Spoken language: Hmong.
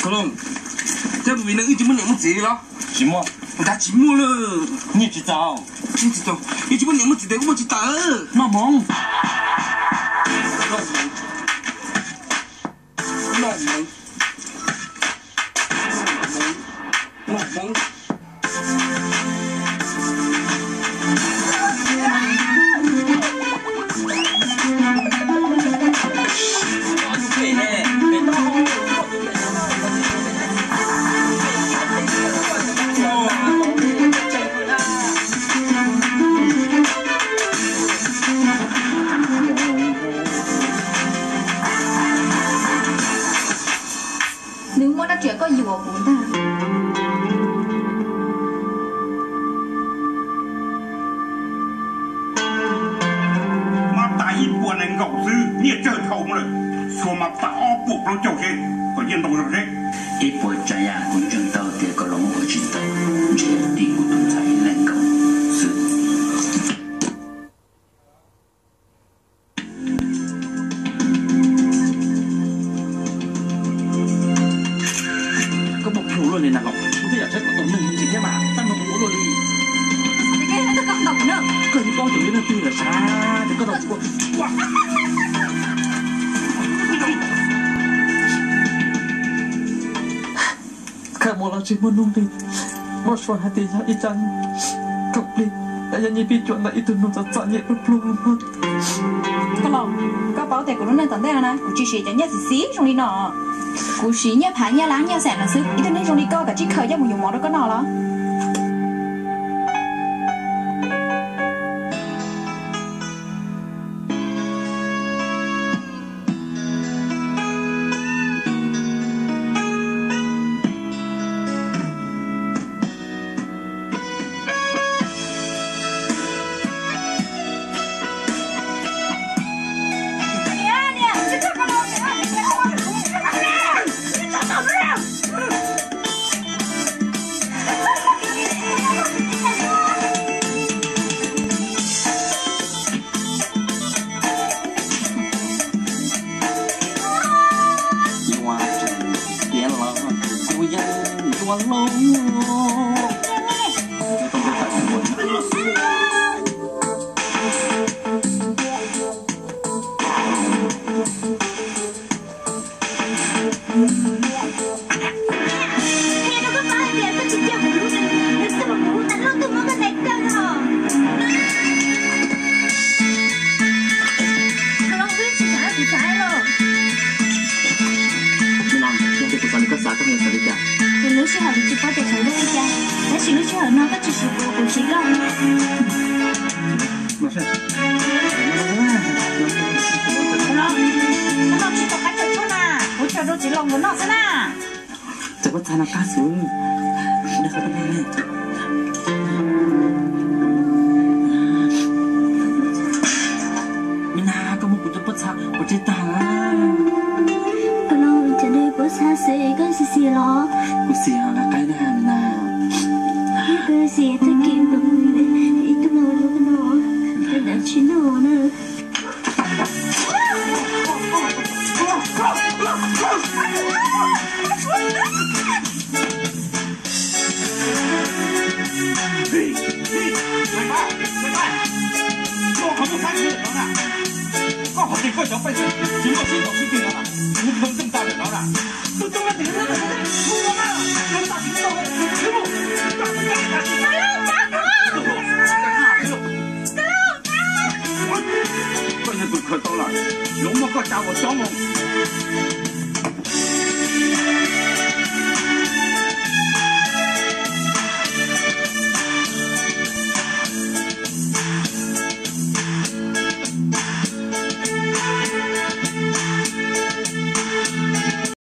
Koj los, thiab vim nws wb tsis muaj niam muaj txiv li los? Tsis muaj. Ua cas tsis muaj lawm? Nyiaj tsis txaus. Nyiaj tsis txaus, yog tsis muaj niam muaj txiv tes kuj muaj tsis tawm. Noj hmoov. Noj hmoov. Noj hmoov. Noj hmoov. Nws muaj rab riam koj yuam kuv ntag. Mab tas ib puas nees nkaum xwb, nyiaj tsawg dhau lawm, xuas mas tas ob puas plaub caug seb kom nyiaj ntau zog seb. Ib puas tsav yam kuv ntseeg tau tias koj los muab ua tsis tau, ntshe tim kuv tus ntxhais ib leeg nkaus xwb. Koj muaj plhu luaj li na los, kuv twb yam saib kom tau neeg ntsis thiab mas tab meeg ua luaj li. Koj yeej paub tus yog leej twg lawm sav, ces koj tau tsis ua. Kha mus los tsis muaj nuj nqis, muab suav hais tias yog ib tsab kaum plig, yog nyiaj pib cuam ntawm ib tug nus txom txom nyem pluag pluag. Koj los, koj paub tias kuv lub neej tom ntej no na, kuv tsis siv cov nyiaj xiv xiv zoo li no. Kuv siv nyiaj phav nyiaj lab nyiaj xees no xwb. Ib tug neeg zoo li koj kav tsij khaws coj mus yuav mov rau koj noj los. Yuav tseem tiav los kuv yeej yuav lauj. Qhia rau koj paub hais tias koj tsis cia kuv hlub nws, nws xwb mas kuv hlub tas luaj tuaj muab koj ntes kawg no. Koj los wb tsis xav kuv xav los. Nws na, yog tias kuv xav li koj xav, koj yuav xav li cas? Nws lub sij hawm kuv tsis paub tias tseem zoo li cas, tab sis lub sij hawm no koj tsis siv kuv, kuv siv koj. Los, koj noj tsis tau qab tsaws tshuaj na, kuv tsaws rau txiv laus nkawd noj xwb na. Cov pob txha no qab xwb. Me na, koj muab kuv cov pob txha ua tsis tag. Koj los cov pob txha xwb koj xis xis los? Kuv xis qaib na me na. Koj xis tag kis ib tug no, ib tug no, ntawd tsis noj na. Koj qhov twg koj cov pej xeem tsis muaj sib ntaus sib tig no na, kuv thov txog tag lawm no na. Tus coob leej tus hlub na, tus tag sim no, hlub, koj yog tus khaws tau lawm, yuav muab koj tsa ua coob mus.